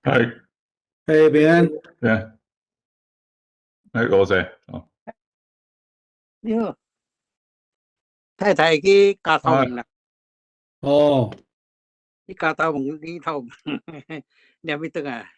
係。嘿，平安。對。哎，多謝。哦。你好。太太去加頭毛啦。哦。去絞頭毛，理頭毛，念欲轉來。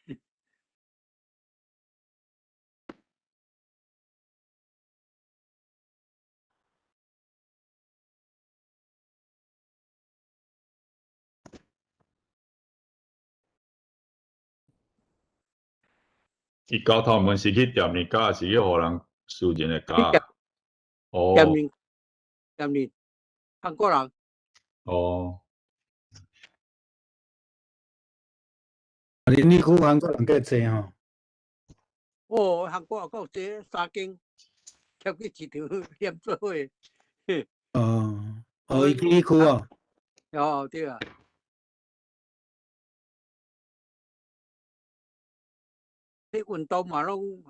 伊絞頭毛是去店裡絞，抑是去予人私人的絞？哦。店裡，店裡，韓國人。哦。恁彼區韓國人較濟吼？哦，韓國也夠濟，三間，貼去市場連做伙。哦，哦，伊去彼區哦。哦，對啊。彼運動嘛，攏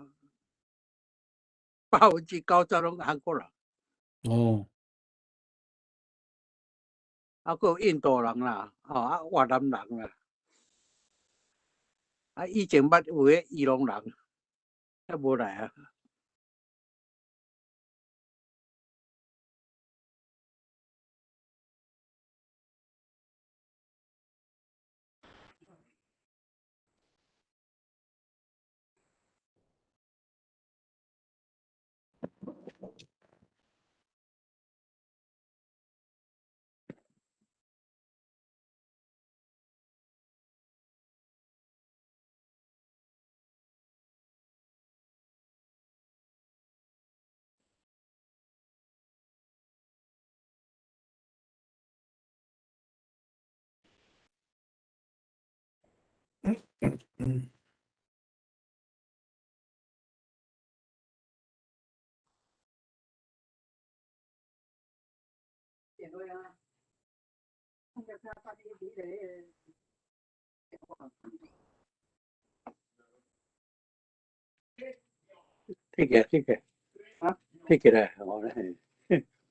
90%攏韓國人。哦。啊，閣有印度人啦，吼，啊，越南人啦。啊，以前捌有彼伊朗人，猶無來啊。摕起來，摕起來，啊，摕起來，哦，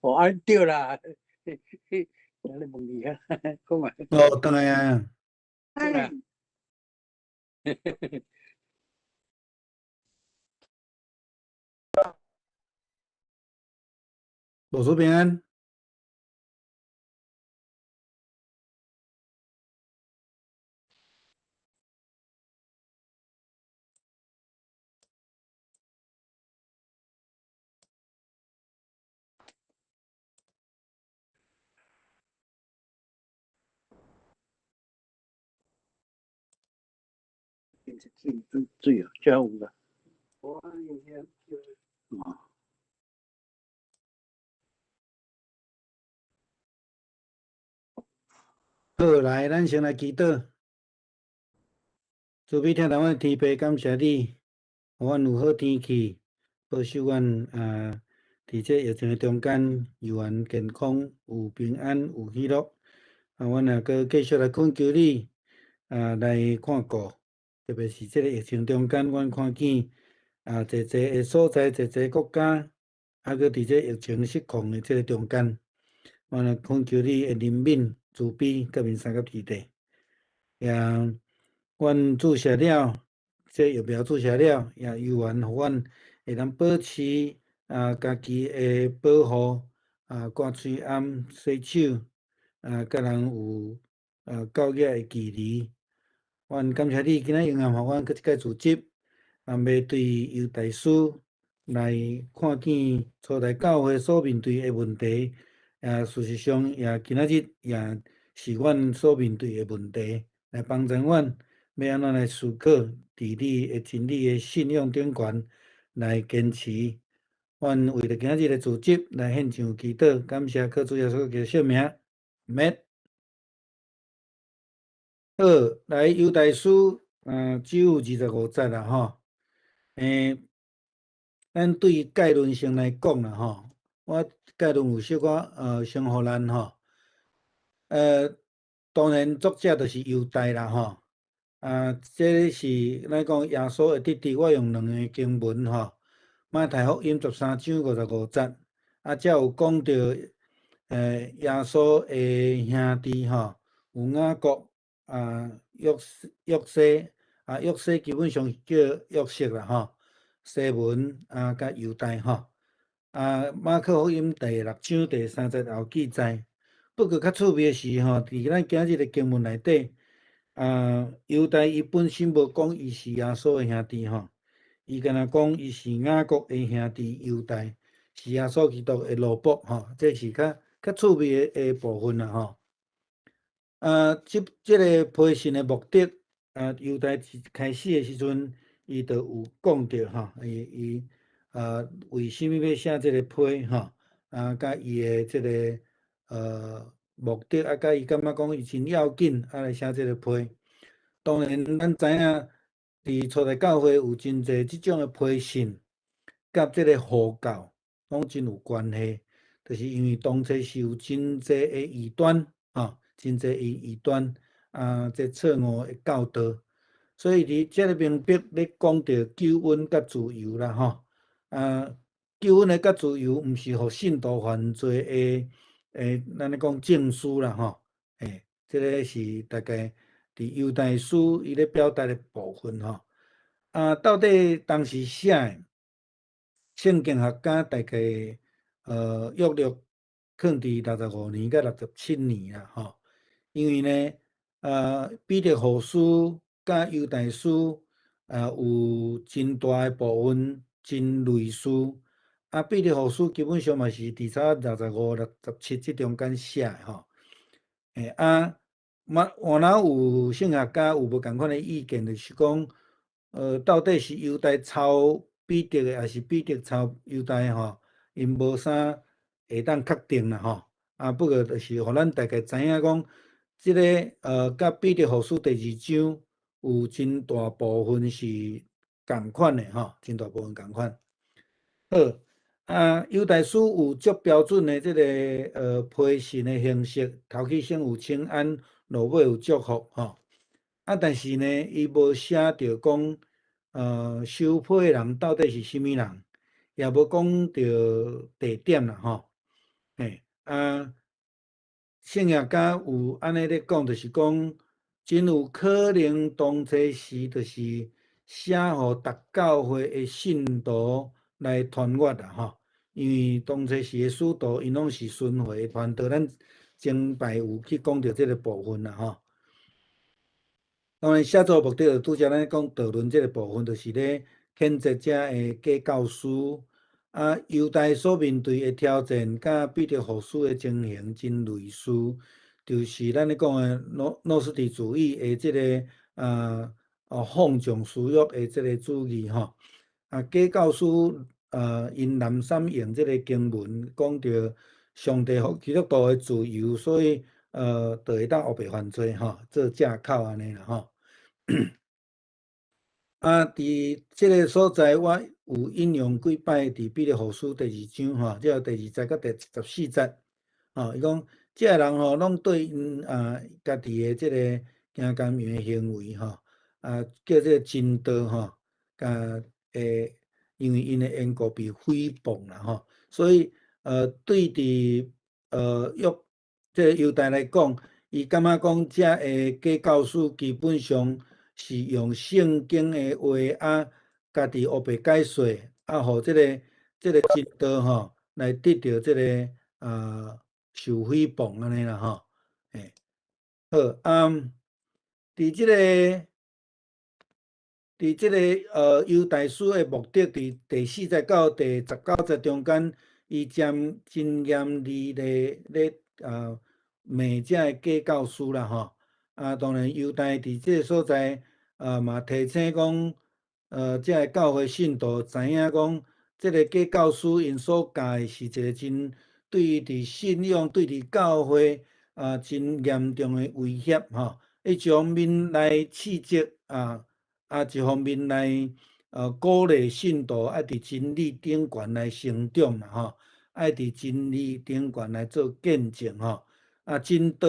哦，按對啦，你問伊啊，講啊。哦，轉來啊。對。牧師平安。水水哦，遮有啦。哦。好，來，咱先來祈禱。慈悲疼愛阮的天父，感謝你，予阮有好天氣，保守阮啊，佇這疫情的中間，猶原健康，有平安，有喜樂。啊，阮也閣繼續來懇求你，啊，來看顧，特別是這个疫情中間，阮看見啊，濟濟的所在，濟濟國家，啊，閣佇這疫情失控的這个中間，阮來懇求你的憐憫、慈悲，佮面三佮天地。也，阮注射了，這疫苗注射了，也猶原予阮會當保持啊家己的保護啊，掛喙罨、洗手啊，佮人有啊夠額的距離。阮感謝你，今仔永遠予阮閣一擺組織，啊，欲對猶大書來看見初代教會所面對的問題，也事實上也今仔日也是阮所面對的問題，來幫助阮欲按怎來思考，佇你的真理的信仰頂懸來堅持。阮為著今仔日的組織來獻上祈禱，感謝靠主耶穌基督聖名，阿門。好，來猶大書，只有25節啦吼。咱對概論先來講啦吼，我概論有小可先予咱吼。當然作者就是猶大啦吼。啊，這是咱講耶穌的弟弟，我用兩个經文吼，馬太福音13章55節，啊，才有講著，耶穌的兄弟吼，有雅各啊、約西，啊，約西基本上叫約瑟啦吼，西門啊，佮猶大吼。啊，馬可福音第六章第三節也有記載。不過較趣味的是吼，佇咱今日的經文內底，啊，猶大伊本身無講伊是耶穌的兄弟吼，伊干焦講伊是雅各的兄弟猶大，是耶穌基督的奴僕吼，這是較趣味的部分啦吼。啊，這個批信的目的，啊，猶大一開始的時陣，伊就有講著吼，伊啊，為啥物欲寫這個批吼？啊，佮伊的這個目的，啊，佮伊感覺講伊真要緊，啊來寫這個批。當然，咱知影佇初代教會有真濟這種的批信，佮這個護教攏真有關係，就是因為當初是有真濟的異端，吼，真濟異端，啊，這錯誤的教導，所以佇這个明白咧講著救恩佮自由啦，吼，啊，救恩的佮自由，毋是予信徒犯罪的，咱咧講證書啦，吼，這个是大概佇猶大書伊咧表達的部分吼。啊，到底當時寫的聖經學家大概約略囥佇65年佮67年啦，吼。因為呢，彼得後書佮猶大書啊有真大的部分真類似。啊，彼得後書基本上嘛是佇差65、67這中間寫的吼。啊，嘛，原來有聖學家有無仝款的意見，就是講，到底是猶大抄彼得的，抑是彼得抄猶大吼？𪜶無啥會當確定啦吼。啊，不過就是予咱大概知影講，這个佮彼得後書第二章有真大部分是仝款的吼，真大部分仝款。好，啊，猶大書有足標準的這个批信的形式，頭起先有請安，落尾有祝福吼。啊，但是呢，伊無寫著講，收批的人到底是啥物人，也無講著地點啦吼。啊，聖學家有按呢咧講，就是講，真有可能當初時就是寫予逐教會的信徒來傳閱啦吼。因為當初時的使徒，𪜶攏是巡迴傳道，咱前擺有去講著這个部分啦吼。當然，寫作目的就拄才咱講討論這个部分，就是咧譴責遮的假教師。啊，猶大所面對的挑戰，佮彼得後書的情形真類似，就是咱咧講的諾斯底主義的這个放縱私欲的這个主義吼。啊，假教師𪜶濫散用這个經文講著上帝予基督徒的自由，所以就會當烏白犯罪吼，做借口按呢啦吼。啊，佇這个所在，我有引用幾擺佇彼得後書第二章吼，這第二節佮第14節，吼，伊講這个人吼，攏對𪜶家己的這个行監獄的行為吼，啊，叫這个真道吼，共因為𪜶的緣故被誹謗啦吼，所以對佇約這个猶大來講，伊感覺講遮个假教師基本上是用聖經的話啊，家己烏白解說，啊，予這个真道吼來得著這个受誹謗按呢啦吼，好啊，佇這個猶大書的目的，佇第四節到第19節中間，伊將真嚴厲的咧罵遮个假教師啦吼。啊，當然猶大佇這个所在，嘛提醒講，遮个教會信徒知影講，這个假教師𪜶所教的是一个真對佇信仰、對佇教會啊真嚴重的威脅吼。一方面來刺激啊，啊，一方面來鼓勵信徒愛佇真理頂懸來成長啦吼，愛佇真理頂懸來做見證吼。啊，真道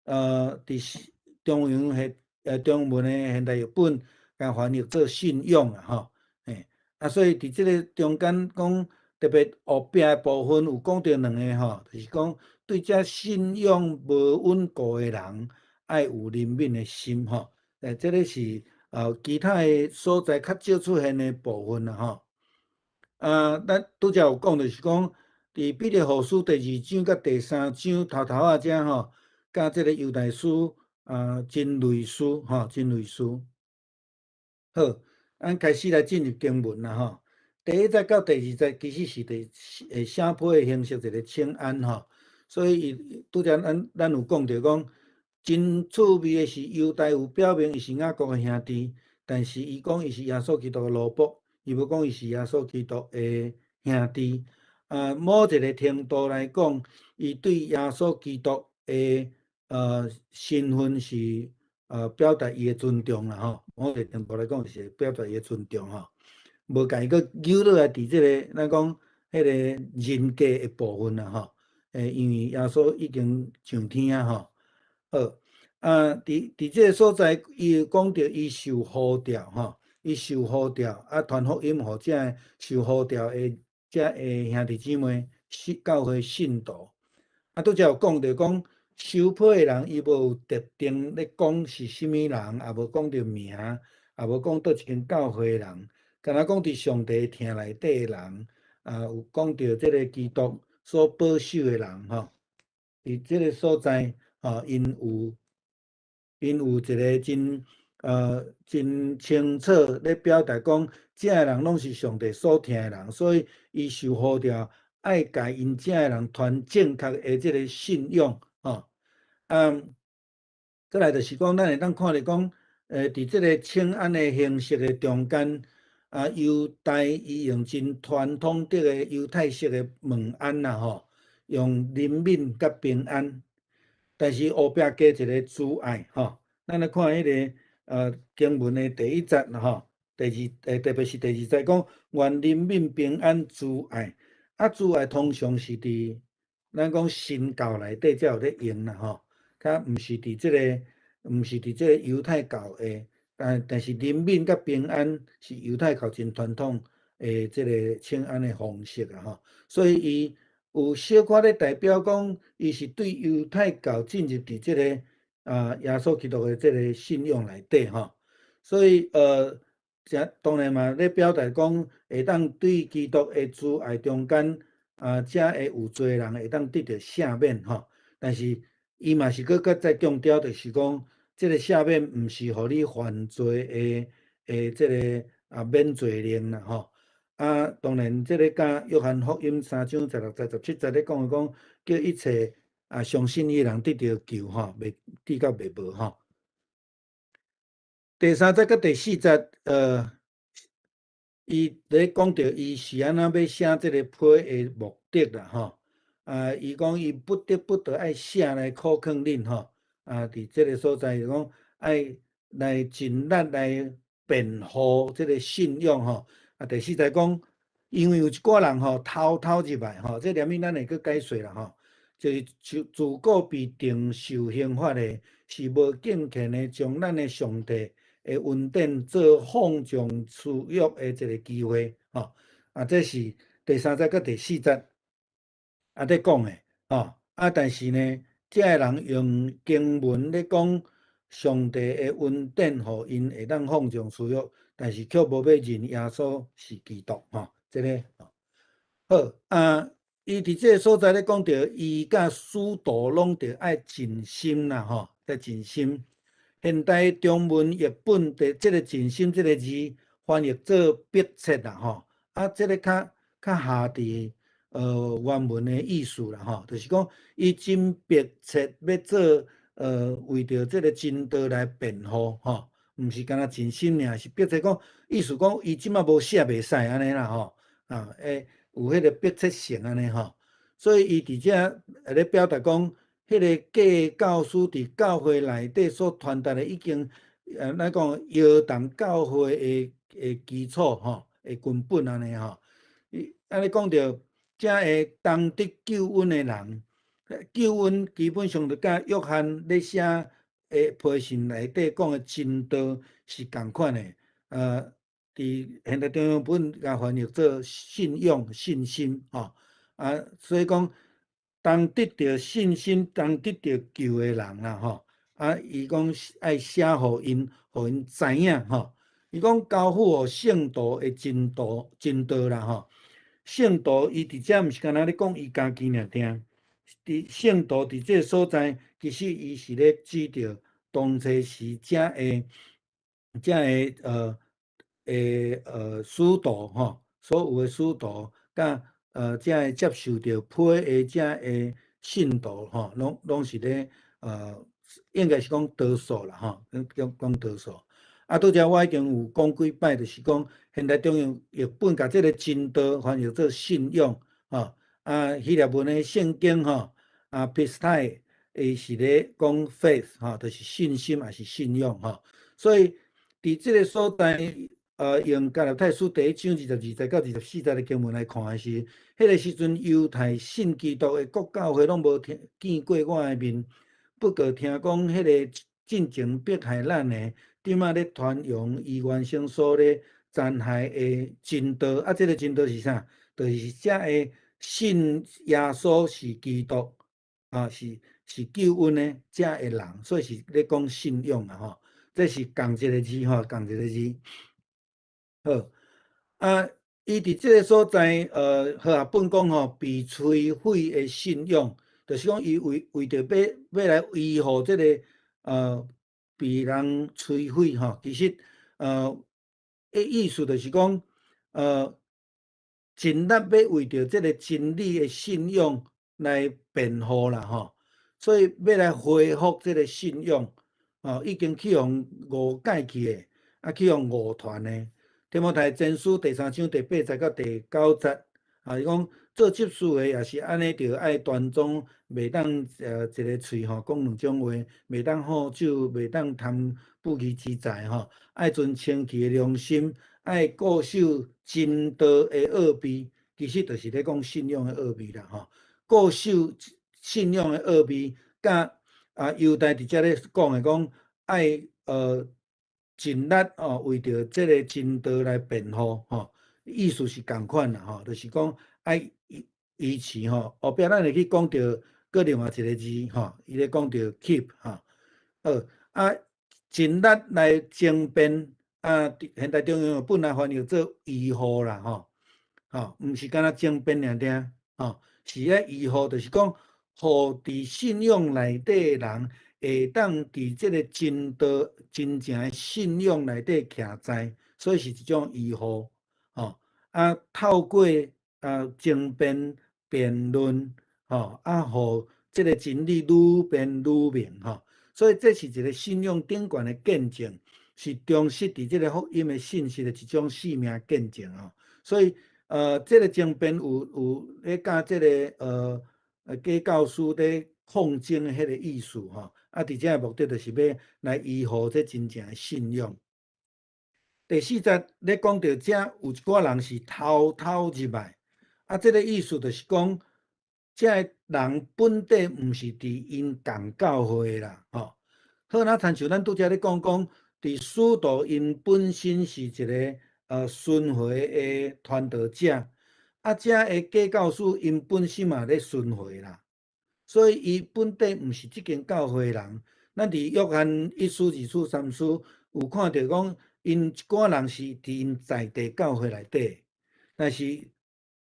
佇中央的中文的現代譯本共翻譯做信仰啦吼，嘿，啊，所以佇這个中間講特別後壁的部分有講著兩个吼，就是講對這信仰無穩固的人，愛有憐憫的心吼，這个是其他的所在較少出現的部分啦吼。啊，咱拄才有講，就是講佇彼得後書第二章佮第三章頭頭仔遮吼，佮這个猶大書啊真類似吼，真類似。好，咱開始來進入經文啦吼。第一節到第二節其實是佇寫批的形式一个請安吼，所以伊拄才咱有講著講，真趣味的是猶大有表明伊是雅各的兄弟，但是伊講伊是耶穌基督的奴僕，伊無講伊是耶穌基督的兄弟。啊，某一个程度來講，伊對耶穌基督的身份是表達伊的尊重啦吼。某一个程度來講是表達伊的尊重吼，無共伊閣扭落來佇這个咱講彼个人格的部分啦吼。因為耶穌已經上天啊吼。好，啊，佇這个所在，伊有講著伊受呼召吼，伊受呼召啊，傳福音予這个受呼召的這个兄弟姊妹、信教會信徒。啊，拄才有講著講收批的人，伊無有特定咧講是啥物人，也無講著名，也無講佗一間教會的人，干焦講佇上帝疼內底的人，啊，有講著這个基督所保守的人吼，佇這个所在吼，𪜶有一个真清楚咧表達講，這个人攏是上帝所疼的人，所以伊受呼召愛共𪜶這个人傳正確的這个信仰吼。啊，閣來就是講，咱會當看著講，佇這个請安的形式的中間，啊，猶大伊用真傳統的猶太式的問安啦吼，用憐憫佮平安，但是後壁加一个慈愛吼。咱來看彼个經文的第一節吼，第二特別是第二節講願憐憫平安慈愛，啊慈愛通常是佇咱講新教內底才有咧用啦吼，較毋是佇這个，毋是佇這个猶太教的，但是憐憫佮平安是猶太教真傳統的這个請安的方式啊吼，所以伊有小可咧代表講，伊是對猶太教進入佇這个耶穌基督的這个信仰內底吼，所以這當然嘛咧表達講，會當對基督的慈愛中間啊，才會有罪人會當得著赦免吼。但是伊嘛是閣閣再強調，就是講，這个赦免毋是予你犯罪的這个免罪令啦吼。啊，當然這个佮約翰福音三章16節17節咧講的講，叫一切相信伊人得著救吼，袂至到滅亡吼。第三節佮第四節，伊咧講著伊是按怎欲寫這个批的目的啦吼。啊，伊講伊不得不得愛寫來苦勸恁吼。啊，佇這个所在就講愛來盡力來辯護這个信仰吼。啊，第四節講，因為有一寡人吼偷偷入來吼，這連物咱會閣解說啦吼。就是自古被定受刑罰的，是無敬虔的，將咱的上帝的恩典做放縱私欲的一个機會，吼。啊，這是第三節佮第四節咧講的，吼。啊，但是呢，這个人用經文咧講上帝的恩典，予𪜶會當放縱私欲，但是卻無欲認耶穌是基督，吼。這个好啊。伊佇這个所在咧講著，伊佮使徒攏著愛盡心啦，吼，愛盡心。現代中文譯本的這个盡心這个字翻譯做迫切啦，吼。啊，這个較合佇原文的意思啦，吼，就是講伊真迫切欲做為著這个真道來辯護，吼，毋是干焦盡心爾，是迫切講，意思講伊這馬無寫袂使按呢啦，吼，啊，會有彼个迫切性按呢吼，所以伊佇遮咧表達講，彼个假教師佇教會內底所傳達的已經，咱講搖動教會的基礎吼，的根本按呢吼。伊按呢講著，才會當得救恩的人，救恩基本上就佮約翰咧寫的批信內底講的真道是仝款的。佇現代中譯本共翻譯做信仰、信心，吼。啊，所以講，當得著信心、當得著救的人啦，吼。啊，伊講愛寫予𪜶，予𪜶知影，吼。伊講交付予聖徒的真道，真道啦，吼。聖徒伊佇遮毋是干焦咧講伊家己爾爾，佇聖徒佇這个所在，其實伊是咧指著當初時遮个使徒吼，所有的使徒，佮遮个接受著批的遮个信徒吼，攏是咧應該是講多數啦吼，講講多數。啊，拄才我已經有講幾擺，就是講現代中譯本共這个真道翻譯做信仰，吼。啊，希臘文的聖經吼，啊，πίστει 伊是咧講 faith 吼，就是信心抑是信仰吼。所以佇這个所在，用加拉太書第一章22節到24節的經文來看的是，彼个時陣猶太信基督的各教會攏無聽見過我的面，不過聽講彼个進前迫害咱的，這馬咧傳揚伊原先所咧殘害的真道，啊，這个真道是啥？就是遮个信耶穌是基督，啊，是救恩的遮个人，所以是咧講信仰啊，吼，這是仝一个字吼，仝一个字。好，啊，伊佇這个所在，和合本講吼，被摧毀的信仰，就是講伊為著欲來維護這个被人摧毀吼，其實的意思就是講，盡力欲為著這个真理的信仰來辯護啦吼，所以欲來恢復這个信仰，哦，已經去予誤解去的，啊，去予誤傳的。提摩太前書第三章第八節到第九節，啊，伊講做執事的也是按呢，著愛端莊，袂當一个喙吼講兩種話，袂當好酒，袂當貪不義之財吼，愛存清氣的良心，愛固守真道的奧秘，其實就是咧講信仰的奧秘啦吼。固守信仰的奧秘，佮啊猶大佇遮咧講的講愛盡力哦，為著這个真道來辯護吼，意思是仝款啦吼，就是講愛維持吼。後壁咱會去講著閣另外一个字吼，伊咧講著 keep 吼，好啊，盡力來爭辯啊，現代中譯本來翻譯做維護啦吼，吼，毋是干焦爭辯爾爾吼，是咧維護，就是講，予佇信仰內底的人會當佇這个真道真正的信仰內底徛在，所以是一種維護，吼啊，透過啊爭辯辯論，吼啊，予這个真理愈辯愈明，吼，所以這是一个信仰頂懸的見證，是忠實佇這个福音的信息的一種生命見證吼。所以，這个爭辯有咧佮這个假教師咧抗爭的彼个意思吼。啊，佇遮的目的就是欲來維護這真正的信仰。第四節咧講著遮有一寡人是偷偷入來，啊，這个意思就是講，遮个人本底毋是佇𪜶仝教會啦，吼。好，若親像咱拄才咧講講，佇使徒𪜶本身是一个巡迴的傳道者，啊，遮个假教師𪜶本身嘛咧巡迴啦，所以伊本底毋是這間教會人。咱佇約翰一書、二書、三書有看著講，𪜶一寡人是佇𪜶在地教會內底，但是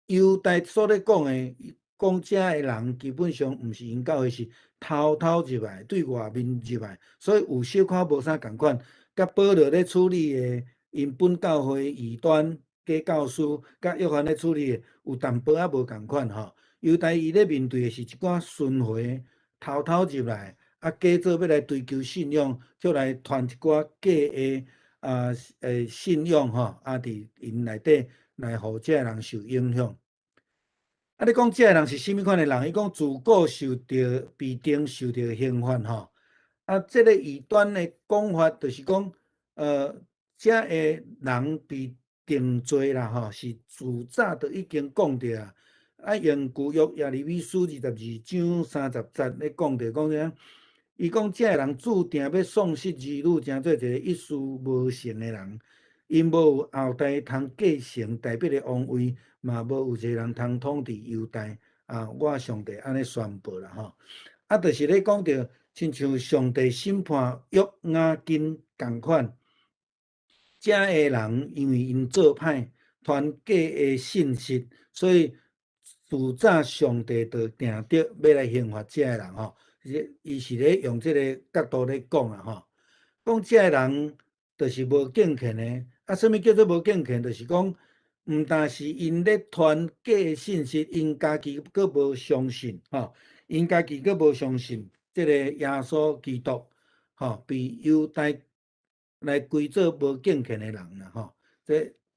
猶大所咧講的，講遮个人基本上毋是𪜶教會，是偷偷入來，對外面入來，所以有小可無啥仝款。佮保羅咧處理的𪜶本教會異端假教師，佮約翰咧處理的有淡薄仔無仝款吼。猶大伊咧面對的是一寡巡迴偷偷入來，啊，假做欲來追求信仰，卻來傳一寡假的啊信仰吼，啊，佇𪜶內底來予遮个人受影響。啊，你講遮个人是啥物款的人？伊講自古受著被定受著刑罰吼。啊，這个異端的講法就是講，遮个人被定罪啦吼，是自早就已經講著啊。啊，用舊約耶利米書22章30節咧講著講啥？伊講這个人注定欲喪失兒女，成做一個一事無成的人。𪜶無有後代通繼承大衛的王位，嘛無有一個人通統治猶大。啊，我上帝按呢宣布啦吼。啊，就是咧講著，親像上帝審判約雅斤仝款，遮个人因為𪜶做歹，傳假的信息，所以自早上帝就定著欲來刑罰遮个人吼。伊是咧用這个角度咧講啦吼，講遮个人就是無敬虔的。啊，啥物叫做無敬虔？就是講，毋但是𪜶咧傳假的信息，𪜶家己閣無相信吼，𪜶家己閣無相信這个耶穌基督吼，被猶大來歸做無敬虔的人啦吼。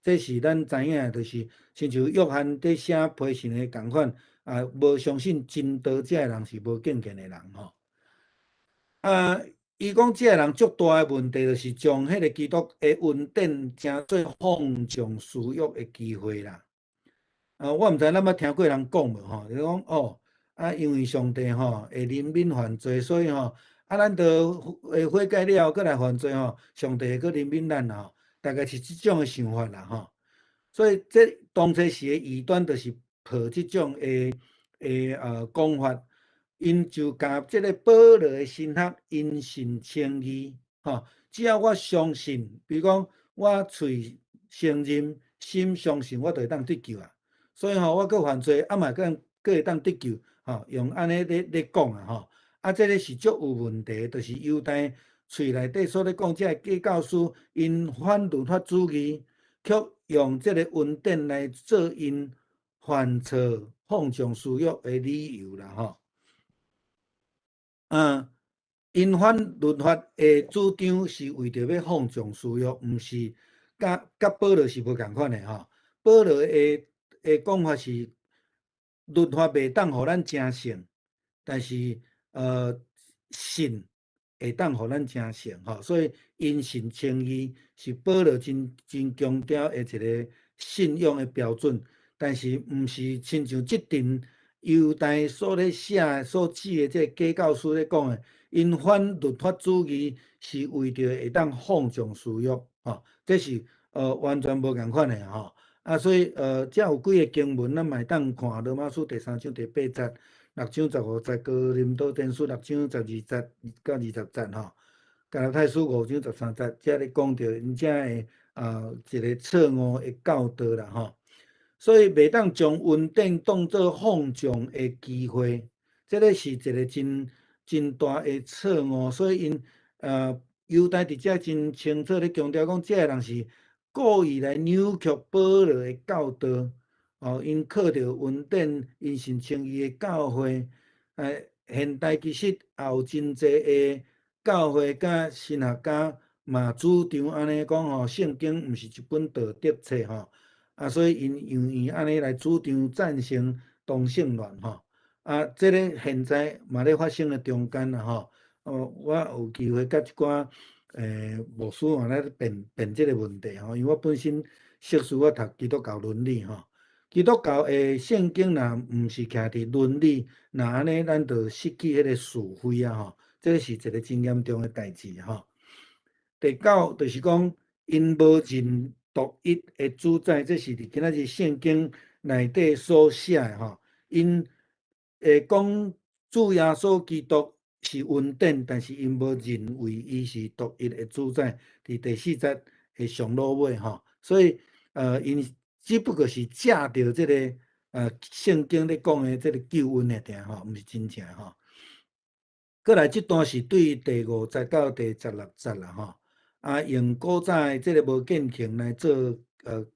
這是咱知影，就是親像約翰佇寫批信的仝款，啊，無相信真道這个人是無敬虔的人吼。啊，伊講這个人足大的問題，就是將彼个基督的恩典成做放縱私欲的機會啦。啊，我毋知咱捌聽過人講無吼？伊講哦，啊，因為上帝吼會憐憫犯罪，所以吼，啊，咱著會悔改了後，閣來犯罪吼，上帝會閣憐憫咱吼。大概是這種的想法啦吼。所以這當初時的異端，就是抱這種的講法。𪜶就共這个保羅的神學因信稱義，吼，只要我相信，比如講我喙承認，心相信，我就會當得救啊。所以吼，我閣犯罪，啊嘛閣會當得救，吼，用按呢咧講啊，吼，啊，這个是足有問題，就是猶大喙內底所咧講這个假教師，𪜶反律法主義，卻用這个恩典來做𪜶犯錯、放縱私欲的理由啦，吼。𪜶反律法的主張是為著欲放縱私欲，毋是佮保羅是無仝款的吼。保羅的講法是律法袂當予咱成聖，但是信會當予咱成聖吼。所以因信稱義是保羅真真強調的一个信仰的標準，但是毋是親像這陣猶大所咧寫、所指的這个假教師咧講的，𪜶反律法主義是為著會當放縱私欲，吼，這是完全無仝款的吼。啊，所以遮有幾个經文，咱嘛會當看羅馬書第三章第八節、六章十五節、哥林多前書六章十二節到二十節吼，加拉太書五章十三節，遮咧講著𪜶遮的一个錯誤的教導啦吼。所以袂當將恩典當做放縱的機會，這个是一个真真大的錯誤。所以𪜶猶大佇遮真清楚咧強調講，這个人是故意來扭曲保羅的教導，哦，𪜶靠著恩典，因信稱義的教會，現代其實也有真濟的教會佮神學家嘛主張按呢講吼，聖經毋是一本道德冊吼。啊，所以𪜶用伊按呢來主張贊成同性戀吼，啊，這个現在嘛咧發生的中間啦吼，哦，我有機會佮一寡牧師嘛咧辯辯這个問題吼，因為我本身碩士我讀基督教倫理吼，基督教的聖經若毋是徛佇倫理，若按呢咱就失去彼个是非啊吼，這个是一个真嚴重的代誌吼。第九就是講，𪜶無認獨一的主宰，這是佇今仔日聖經內底所寫的吼。𪜶會講主耶穌基督是恩典，但是𪜶無認為伊是獨一的主宰，佇第四節的上落尾吼。所以，𪜶只不過是藉著這个聖經咧講的這个救恩的爾吼，毋是真正吼。閣來這段是對第五節到第十六節啦吼。啊，用古早的這个無敬虔來做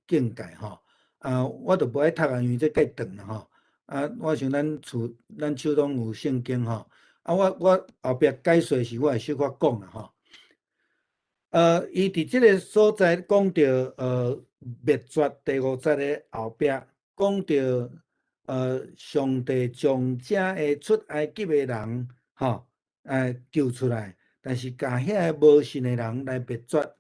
境界吼。啊，我就無愛讀啊，因為這較長啦吼。啊，我想咱厝咱手攏有聖經吼。啊，我後壁解說時，我會小可講啦吼。伊佇這个所在講著滅絕第五節的後壁講著上帝將遮个出埃及的人吼，救出來，但是共遐个無信的人來滅絕，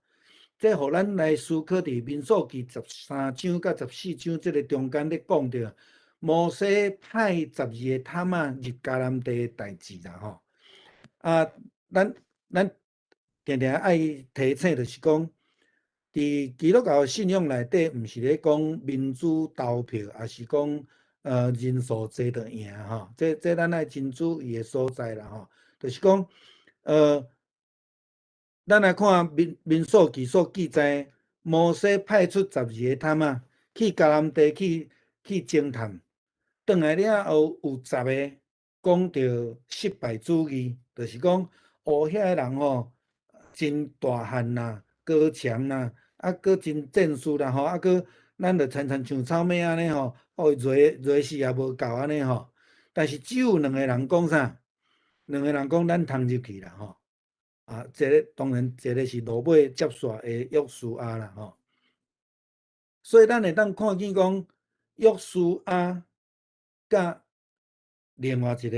這予咱來思考佇民數記十三章佮十四章這个中間咧講著摩西派十二个探馬入迦南地的代誌啦吼。啊，咱定定愛提醒，就是講，佇基督教信仰內底，毋是咧講民主投票，抑是講人數濟就贏吼。這咱愛真注意的所在啦吼。就是講，咱來看民數記所記載，摩西派出12個探仔去迦南地去偵探，轉來了後有十个講著失敗主義，就是講哦，遐个人吼真大漢啦，高強啦，啊，閣真戰士啦吼，啊，閣咱就親親像草蜢按呢吼，哦，熱熱死也無夠按呢吼。但是只有兩个人講啥？兩个人講咱通入去啦吼。啊，這个當然一个是落尾接煞的約書亞啦吼。所以咱會當看見講約書亞佮另外一个，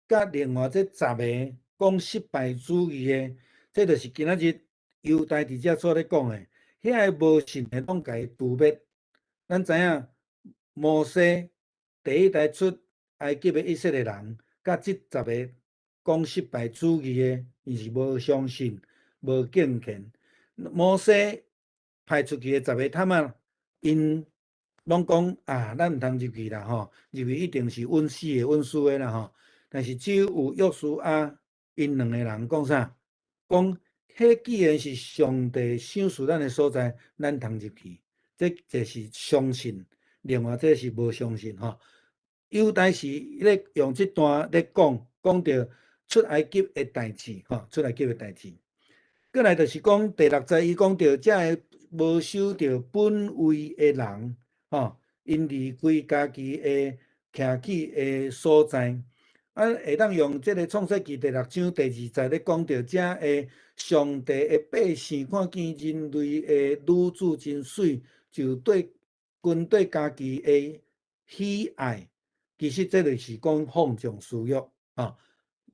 佮另外這十个講失敗主義的，這就是今仔日猶大佇遮所咧講的，遐个無信的攏共伊誅滅。咱知影摩西第一代出埃及的以色列人，佮這十个講失敗主義的，伊是無相信、無敬虔。摩西派出去的十个探仔，𪜶攏講啊，咱毋通入去啦吼，入去一定是穩死的、穩輸的啦吼。但是只有約書亞𪜶兩個人講啥？講彼既然是上帝賞賜咱的所在，咱通入去。這就是相信，另外這是無相信吼。猶大是咧用這段咧講，講著出埃及的代誌吼，出埃及的代誌。過來就是講第六節，伊講著這个無守著本位的人，吼，𪜶離開家己的徛起的所在，啊，會當用這个創世記第六章第二節咧講著這个上帝的百姓看見人類的女子真媠，就對跟對家己的喜愛，其實這就是講放縱私欲，吼。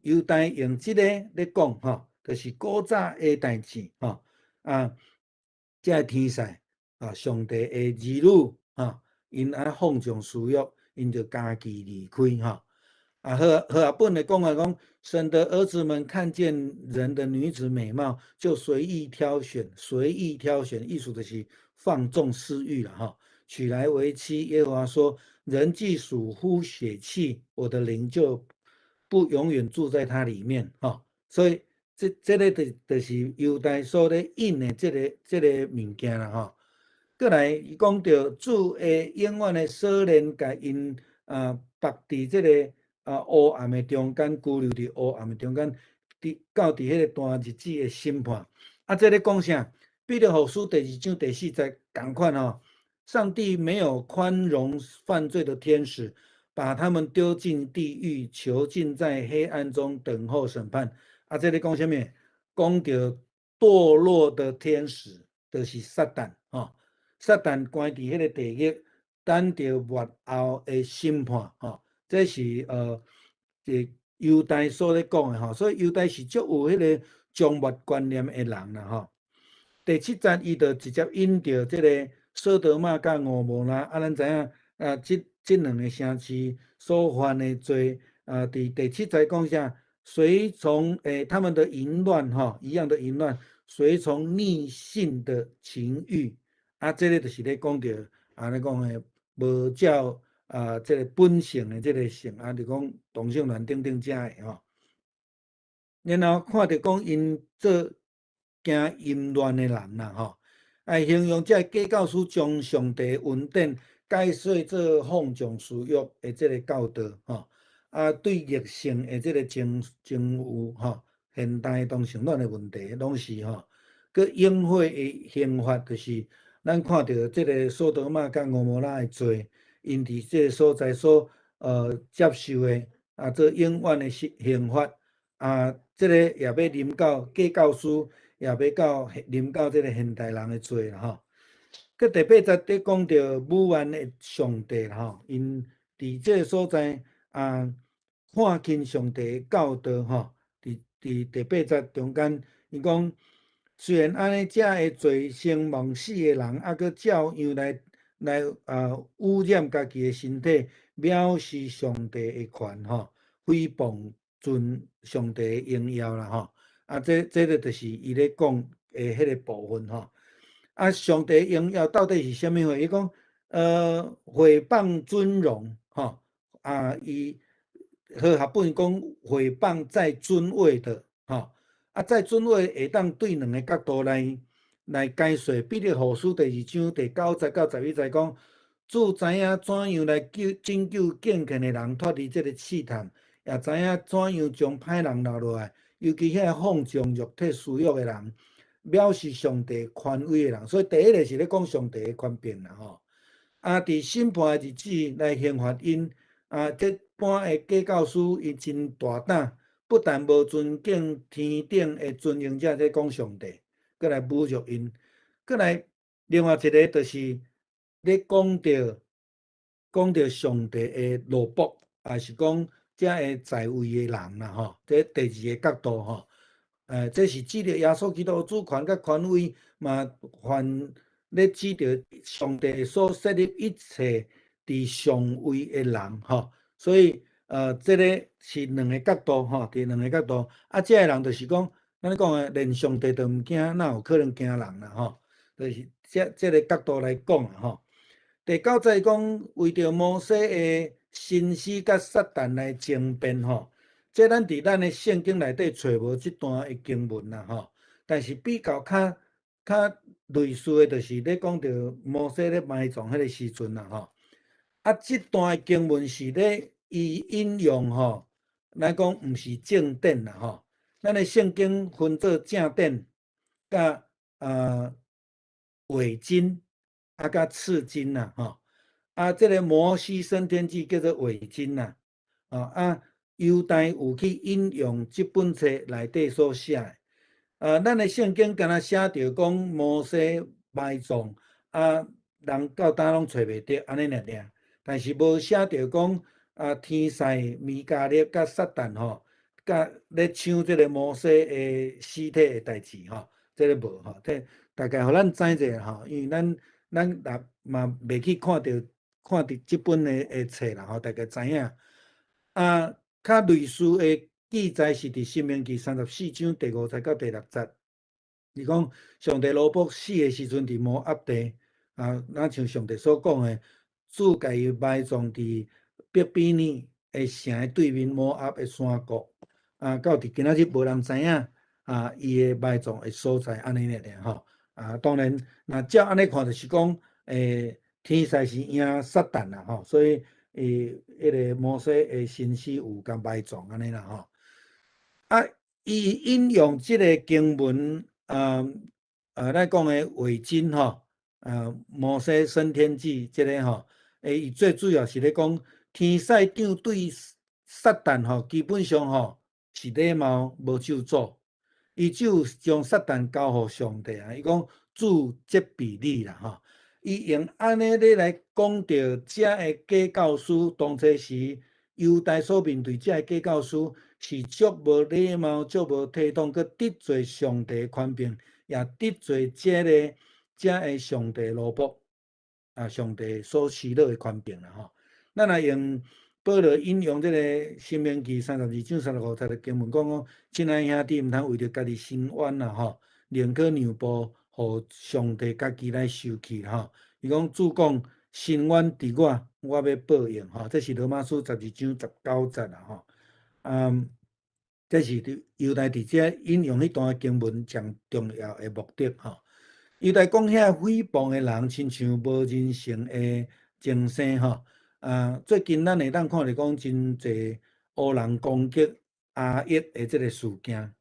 猶大用這个咧講，吼，就是古早的代誌，吼，啊，這个天使啊，上帝的兒女，吼，𪜶愛放縱私欲，𪜶就家己離開，吼。啊，和合本的講法講，神的兒子們看見人的女子美貌，就隨意挑選，隨意挑選，意思就是放縱私欲了，吼，娶來為妻。耶和華說：人既屬乎血氣，我的靈就不永遠住在他裡面，吼。所以這個就是猶大所咧引的這個物件啦，吼。過來，伊講著主會永遠的鎖鏈，共𪜶啊縛佇這个啊黑暗的中間，拘留佇黑暗的中間，佇到佇彼個大日子的審判。啊，這咧講啥？彼得後書第二章第四節仝款吼，上帝沒有寬容犯罪的天使，把他們丟進地獄，囚禁在黑暗中等候審判。啊，這咧講啥物？講著墮落的天使，就是撒旦吼。撒旦關佇彼个地獄，等著末後的審判吼。這是這猶大所咧講的吼，所以猶大是足有彼个終末觀念的人啦吼。第七節，伊就直接引著這个所多瑪佮蛾摩拉，啊，咱知影啊，這兩个城市所犯的罪啊，佇第七節講啥？隨從他們的淫亂吼，一樣的淫亂，隨從逆性的情慾，啊，這个就是咧講著按呢講的無照啊，這个本性的這个性，啊，就講同性戀等等遮的吼。然後看著講𪜶做行淫亂的人啦吼，來形容這个假教師將上帝恩典解說做放縱私欲的這个教導吼，啊，對逆性的這个情慾吼，現代同性戀的問題攏是吼，閣永火的刑罰，就是咱看著這个所多瑪佮蛾摩拉的罪。𪜶佇這个所在所接受的啊，做永遠的刑罰啊，這个也欲臨到假教師，也欲到臨到這个現代人的罪啦吼。閣第八節咧講著侮慢的上帝啦吼，𪜶佇這个所在啊，看輕上帝的教導吼，佇第八節中間，伊講雖然按呢，這會醉生夢死的人，猶閣照樣來啊污染家己的身體，藐視上帝的權吼，誹謗尊上帝的榮耀啦吼。啊，這個就是伊咧講的彼個部分吼。啊，上帝榮耀到底是啥物貨？伊講，毀謗尊榮吼。啊，伊和合本講毀謗在尊位的吼。啊，在尊位會當對兩個角度來解說。彼得後書第二章第九節到十一節講，主知影怎樣來救拯救敬虔的人脫離這個試探，也知影怎樣將歹人留落來，尤其遐放縱肉體私欲的人，藐視上帝權威的人。所以第一个是咧講上帝的權柄啦吼。啊，佇審判的日子來刑罰𪜶。啊，這般的假教師伊真大膽，不但無尊敬天頂的尊榮者，咧講上帝，閣來侮辱𪜶，閣來另外一个就是咧講著上帝的奴僕，也是講遮个在位的人啦吼。這第二个角度吼，這是指著耶穌基督的主權佮權威，嘛凡咧指著上帝所設立一切佇上位的人吼。所以，這个是兩个角度吼，佇兩个角度。啊，這个人就是講，咱咧講的，連上帝都毋驚，哪有可能驚人啦吼？就是這個角度來講啦吼。第九節講，為著摩西的身死佮撒旦來爭辯吼，這咱佇咱的聖經內底揣無這段的經文啦吼。但是比較類似的，就是咧講著摩西咧埋葬彼个時陣啦吼。啊，這段的經文是咧伊引用吼，來講毋是正典啦吼。咱的聖經分做正典、佮偽經啊，佮次經啦吼。啊，這个摩西升天記叫做偽經啦。啊，猶大有去引用這本冊內底所寫的。啊，咱的聖經敢若寫著講摩西埋葬，啊，人到今攏揣袂著，按呢爾爾。但是無寫著講啊，天使米迦勒佮撒旦吼，佮咧搶這个摩西的屍體的代誌吼，這个無吼，這大概予咱知者吼，因為咱若嘛袂去看著這本的冊啦吼，大概知影。啊，較類似的記載是佇申命記34章第五節到第六節，伊講上帝奴僕死的時陣佇摩押地，啊，若像上帝所講的，主共伊埋葬佇伯比爾的城的對面摩押的山谷，啊，到佇今仔日無人知影啊，伊的埋葬的所在按呢爾爾吼。啊，當然，若照按呢看，就是講，天使是贏撒旦啦吼，所以，彼个摩西的身屍有共埋葬按呢啦吼。啊，伊引用這个經文，咱講的偽經吼，摩西升天記這个吼，伊最主要是咧講天使長對撒旦吼，基本上吼是禮貌無咒詛，伊只有將撒旦交予上帝啊。伊講主責備你啦吼，伊用按呢咧來講著遮个假教師，當初時猶大所面對遮个假教師是足無禮貌、足無體統，閣得罪上帝權柄，也得罪這个上帝奴僕啊，上帝所施予的權柄啦吼。咱若用保羅引用這个申命記32章35節的經文講講，親愛兄弟，毋通為著家己伸冤啦吼，寧可讓步，予上帝家己來受氣吼。伊講主講伸冤佇我，我欲報應吼。這是羅馬書12章19節啦吼。這是佇猶大佇遮引用彼段經文上重要的目的吼。猶大講遐誹謗的人，親像無人性的眾生吼。啊，最近咱會當看著講真濟烏人攻擊亞裔的這个事件。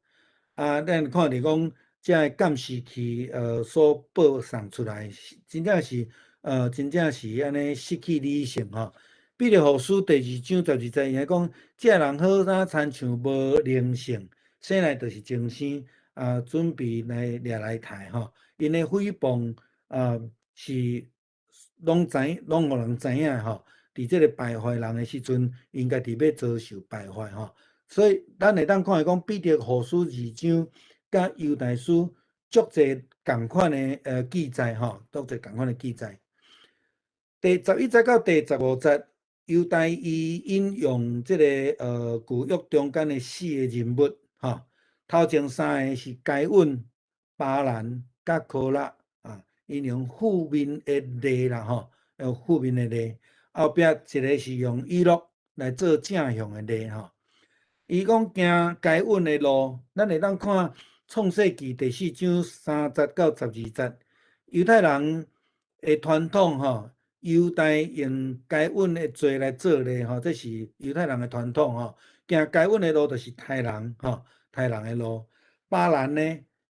啊，咱看著講遮个監視器所播送出來，真正是按呢失去理性吼。彼得後書第二章12節，伊講，這人好若親像無靈性，生來就是重生，啊，準備來掠來刣吼。𪜶的誹謗啊，是攏知，攏予人知影吼。佇這个敗壞人的時陣，𪜶家己欲遭受敗壞吼。所以，咱會當看著講，彼得後書二章佮猶大書足濟仝款的記載吼，足濟仝款的記載。第11節到第15節。猶大伊引用這个舊約中間的四个人物，吼，頭前三个是該隱、巴蘭佮柯拉啊，𪜶用負面的例啦，吼，用負面的例，後壁一个是用以諾來做正向的例，吼。伊講行該隱的路，咱會當看創世記第四章3節到12節，猶太人的傳統，吼。猶大用該隱的罪來做例，吼，這是猶太人的傳統，吼。行該隱的路就是刣人，吼，刣人的路。巴蘭呢，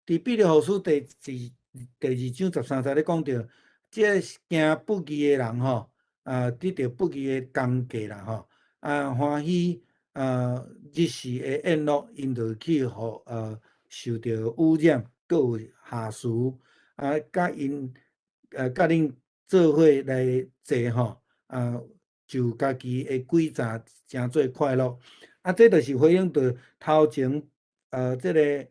佇彼得後書第二章13節咧講著，這行不義的人，吼，啊，得著不義的工價啦，吼，啊，歡喜啊，日時的宴樂，𪜶就去予受著污染，閣有瑕疵，啊，佮𪜶佮恁做伙來坐吼，啊，就家己的詭詐成做快樂，啊，這就是回應著頭前這个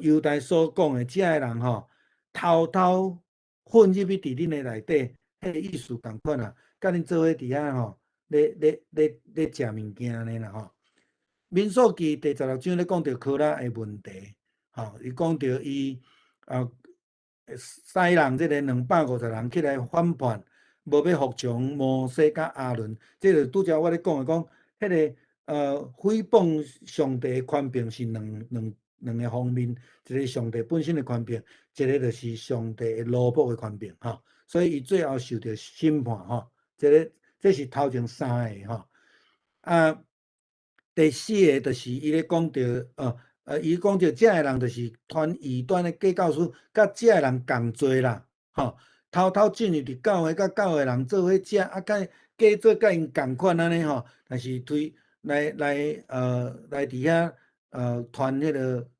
猶大所講的，這个人吼，偷偷混入去佇恁的內底，彼个意思仝款啊，佮恁做伙佇遐吼，咧咧咧咧食物件按呢啦吼。民數記第十六章咧講著柯拉的問題，吼，伊講著伊啊。使人這个250人起來反叛，無欲服從摩西佮亞倫，這就拄才我咧講的講，彼个誹謗上帝的權柄是兩個方面，一个上帝本身的權柄，一个就是上帝的奴僕的權柄，吼。所以伊最後受著審判，吼。這个這是頭前三个，吼。啊，第四个就是伊咧講著，伊講著這个人就是傳異端的假教師，佮這个人仝罪啦，吼，偷偷進入佇教會，佮教會人做伙食，啊，佮假做佮𪜶仝款按呢吼，但是推來來來佇遐傳彼个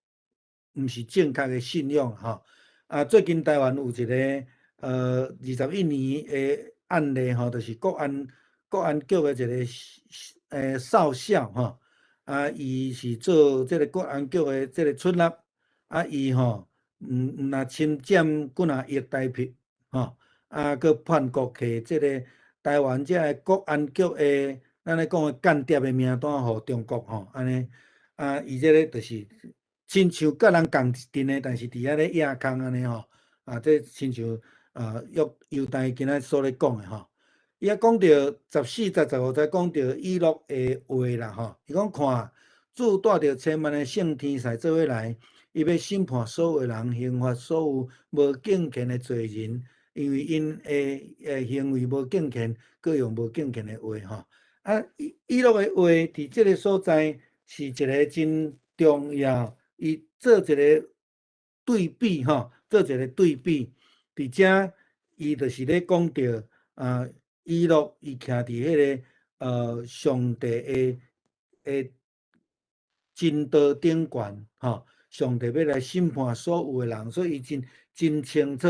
毋是正確的信仰吼。啊，最近台灣有一个21年的案例吼，就是國安局的一个少校吼。啊，伊是做這个國安局的這个出納，啊，伊吼毋若侵佔幾若億台幣，吼，啊，閣叛國摕這个台灣這个國安局的，咱咧講的間諜的名單予中國吼，按呢，啊，伊這个就是親像佮人仝一陣的，但是佇遐咧掖空按呢吼，啊，這親像啊，約猶大今仔所咧講的吼。伊犹講著14節15節講著以諾的話啦吼，伊講看，主帶著千萬的聖天使做伙來，伊欲審判所有人，刑罰所有無敬虔的罪人，因為𪜶的行為無敬虔，閣用無敬虔的話吼。啊，以諾的話佇這个所在是一个真重要，伊做一个對比吼，做一个對比，佇遮伊就是咧講著啊。以諾伊徛佇彼个上帝的真道頂懸，吼，上帝欲來審判所有的人，所以伊真真清楚。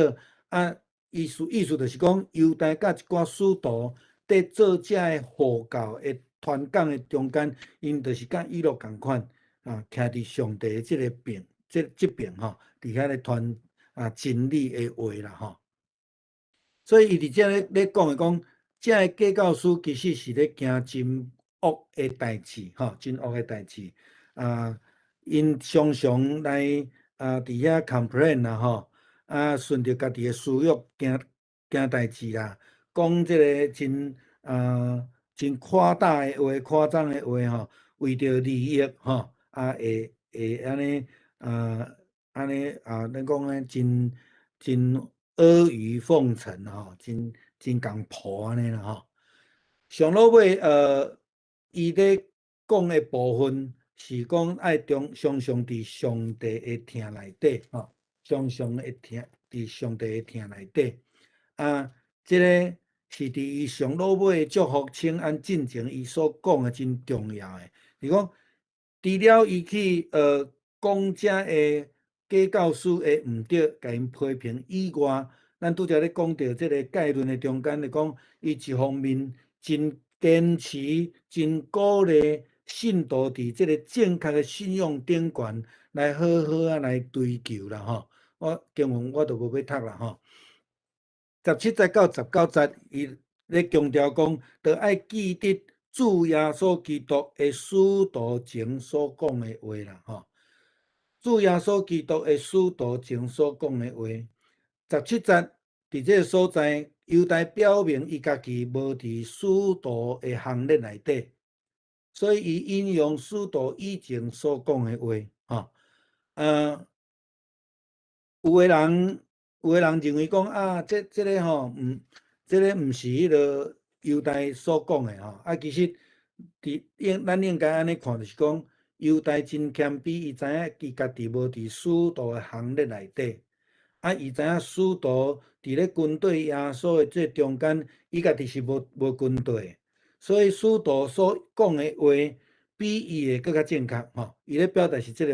啊，意思就是講，猶大佮一寡使徒佇做這个護教的傳講的中間，𪜶就是佮以諾仝款，啊，徛佇上帝的這个邊，這邊吼，佇遐咧傳啊真理的話啦吼。所以伊佇遮咧講的講，這个假教師其實是咧行真惡的代誌，吼，真惡的代誌。啊，𪜶常常來啊，佇遐 complain 啦，吼，啊，順著家己的私欲行行代誌啦，講這个真誇大的話、誇張的話，吼，為著利益，吼，啊，會按呢啊，按呢啊，咱講咧真真阿諛奉承吼，真真共蒲按呢啦吼。上落尾，伊咧講的部分是講愛中常常佇上帝的疼內底，吼，常常會疼佇上帝的疼內底。啊，這个是佇伊上落尾祝福請安進前，伊所講的真重要的。是講除了伊去講這个假教師的毋對，共𪜶批評以外，咱拄才咧講著這个概論的中間咧講，伊一方面真堅持、真鼓勵信徒佇這个正確的信仰頂懸來好好仔來追求啦吼。我經文我就無欲讀啦吼。17節到19節，伊咧強調講，著愛記得主耶穌基督的使徒前所講的話啦，吼。主耶穌基督的使徒前所講的話，17節佇這个所在，猶大表明伊家己無佇使徒的行列內底，所以伊引用使徒以前所講的話，吼。有的人認為講啊，這個吼，毋，這个毋是彼个猶大所講的吼。啊，其實佇應咱應該按呢看，就是講猶大真謙卑，伊知影伊家己無佇使徒的行列內底，啊，伊知影使徒佇咧軍隊耶穌的這中間，伊家己是無軍隊，所以使徒所講的話比伊的閣較正確吼。伊咧表達是這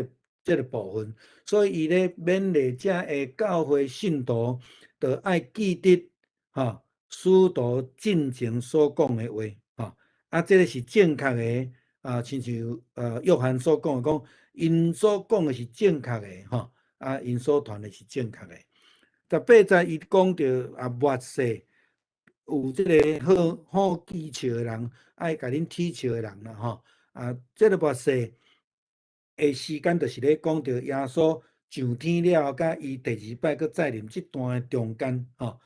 個部分，所以伊咧勉勵遮的教會信徒，著愛記得吼使徒進前所講的話吼。啊，這个是正確的啊，親像約翰所講的，講𪜶所講的是正確的吼，啊，𪜶所傳的是正確的。18節伊講著啊，末世有這个好好譏笑的人，愛共恁恥笑的人啦吼。啊，這个末世的時間，就是咧講著耶穌上天了後，佮伊第二擺閣再臨這段的中間吼。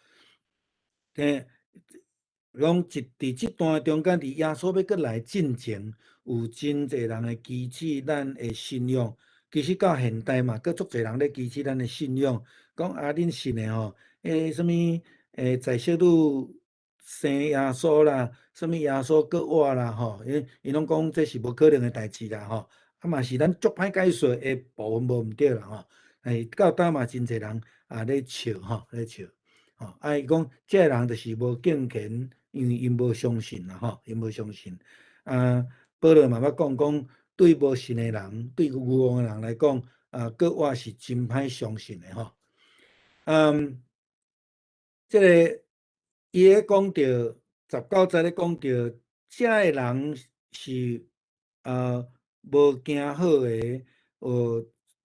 講一佇這段中間，佇耶穌欲閣來進前，有真濟人會譏刺咱的信仰。其實到現代嘛，閣足濟人咧譏刺咱的信仰，講啊，恁信的吼，啥物在世女生耶穌啦，啥物耶穌閣活啦吼，𪜶攏講這是無可能的代誌啦吼。啊嘛是咱足歹解說的部分無毋對啦吼。到今嘛真濟人啊咧笑吼，咧笑。吼，啊伊講這个人就是無敬虔，因為𪜶無相信啦吼，𪜶無相信。啊，保羅嘛捌講講，對無信的人，對愚妄的人來講，啊，閣活是真歹相信的吼。這个伊咧講著19節咧講著，遮个人是無行好的，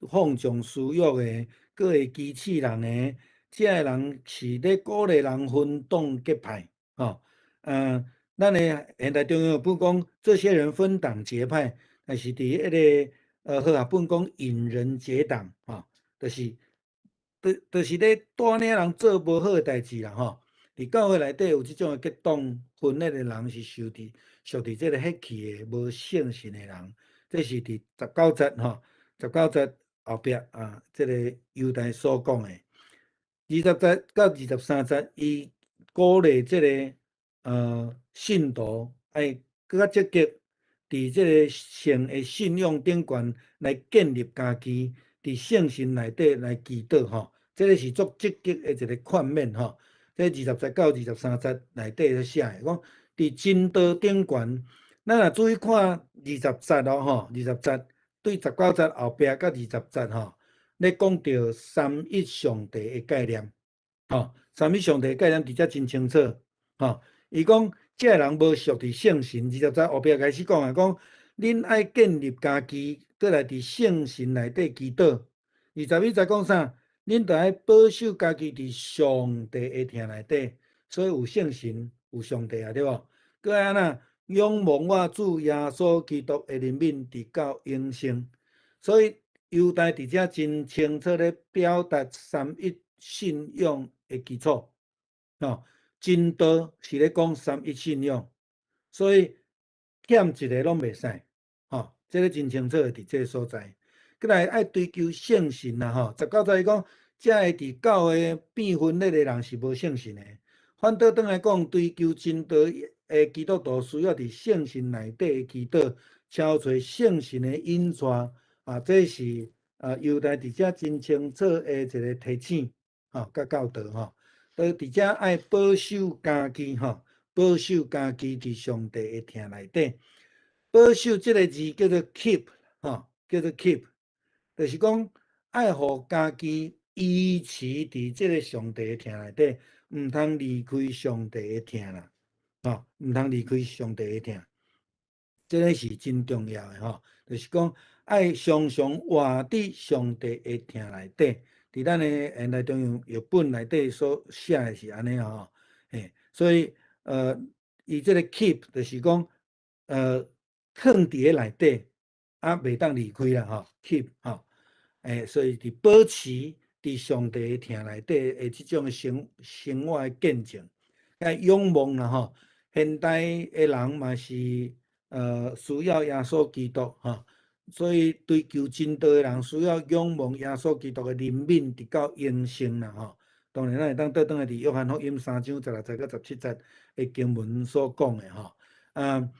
放縱私欲的，閣會譏刺人的，遮个人是咧鼓勵人分黨結派，吼。咱的現代中英本講，這些人分黨結派，但是佇彼个和合本講引人結黨，吼，就是咧帶領人做無好的代誌啦，吼。佇教會內底有這種的結黨分裂的人，是受佇屬佇這个血氣的無聖神的人。這是佇十九節吼，十九節後壁啊，這个猶大所講的。20節到23節，伊鼓勵這个信徒愛閣較積極，佇這个聖的信仰頂懸來建立家己，佇聖神內底來祈禱吼，這个是足積極的一个勸勉吼。這20節到23節內底咧寫的，講佇真道頂懸，咱若注意看二十節哦吼，二十節對19節後壁到二十節吼，咧講著三一上帝的概念，吼，三一上帝的概念佇遮真清楚，吼。伊講這个人無屬佇聖神，二十節後壁開始講啊，講恁愛建立家己，閣來佇聖神內底祈禱。21節講啥？恁著愛保守家己佇上帝的疼內底，所以有聖神，有上帝啊，對無？閣愛按怎仰望我主耶穌基督的憐憫，直到永生。所以猶大佇遮真清楚咧表達三一信仰的基礎，吼，真道是咧講三一信仰，所以欠一个攏袂使，吼，這个真清楚的佇這个所在。閣來愛追求聖神啦，吼，19節伊講，遮个佇教會變分裂的人是無聖神的。反倒轉來講，追求真道的基督徒需要佇聖神內底的祈禱，敲揣聖神的引帶，啊，這是啊猶大佇遮真清楚的一个提醒，吼，佮教導吼。都佇遮愛保守家己，吼，保守家己佇上帝的疼內底。保守這个字叫做 keep，吼，叫做 keep。就是講愛予家己維持佇這个上帝的疼內底，毋通離開上帝的疼啦，吼，毋通離開上帝的疼，這个是真重要的吼。就是講愛常常活佇上帝的疼內底，佇咱的現代中英譯本內底所寫的是按呢吼，嘿，所以伊這個 keep 就是講，囥佇咧內底，啊，袂當離開啦吼，keep 吼，所以佇保持佇上帝的疼內底的這種生活的見證，愛仰望啦吼。現代的人嘛是需要耶穌基督吼，所以追求真道的人需要仰望耶穌基督的憐憫，直到永生啦吼。當然，咱會當倒轉來佇約翰福音3章16節到17節的經文所講的吼，啊，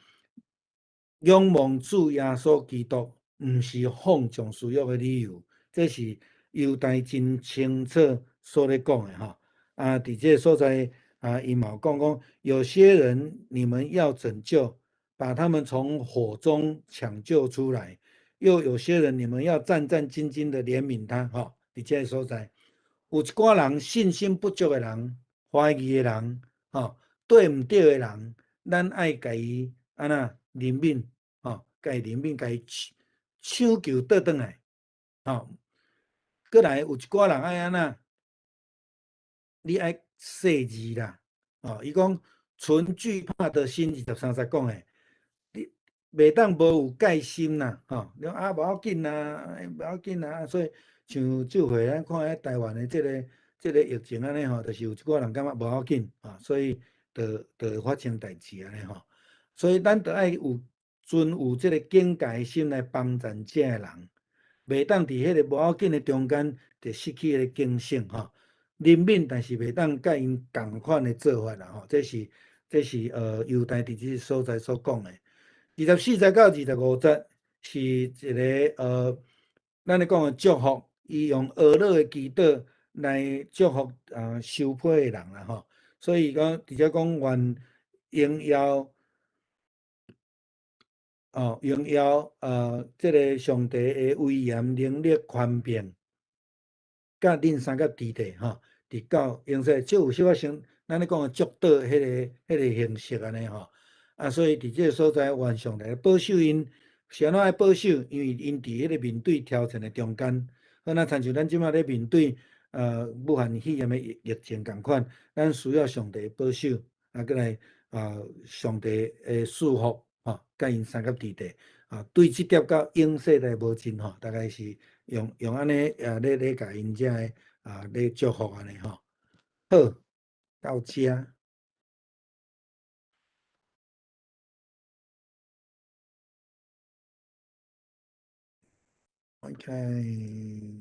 仰望主耶穌基督，毋是放縱私欲的理由，這是猶大真清楚所咧講的吼。啊，佇這個所在啊，伊嘛有講講，有些人你們要拯救，把他們從火中搶救出來；又有些人你們要戰戰兢兢的憐憫他，吼，佇這個所在。有一寡人信心不足的人、懷疑的人、吼，對毋對的人，咱愛共伊按怎憐憫，吼，共伊憐憫，共伊搶救倒轉來，吼。閣來有一寡人愛按怎？你愛細膩啦，吼，伊講存懼怕的心，23節講的，你袂當無有戒心啦，吼，你講啊無要緊啦，無要緊啦，所以。像這回咱看彼台灣的這個疫情按呢吼，就是有一寡人感覺無要緊啊，所以就會發生代誌按呢吼。所以咱著愛有存有這個警戒心來幫助這个人，袂當佇彼個無要緊的中間就失去彼個警醒吼。憐憫，但是袂當佮𪜶仝款的做法啦吼。這是猶大佇這個所在所講的。24節到25節是一個咱咧講的祝福。伊用呵咾的祈禱來祝福啊受批的人啦吼，所以講直接講願榮耀哦，榮耀這個上帝的威嚴能力權柄，佮恁三個弟弟吼，直到永世，這有小可像咱咧講的祝禱彼個形式按呢吼，啊，所以佇這個所在，願上帝保守𪜶，是按怎愛保守？因為𪜶佇彼個面對挑戰的中間。好，若親像咱這馬咧面對武漢肺炎的疫情仝款，咱需要上帝保守，啊，閣來啊，上帝的賜福，吼，佮𪜶相佮佇底，啊，對這粒到永世來無盡吼，大概是用按呢啊咧共𪜶遮的啊咧祝福按呢吼。好，到遮。OK。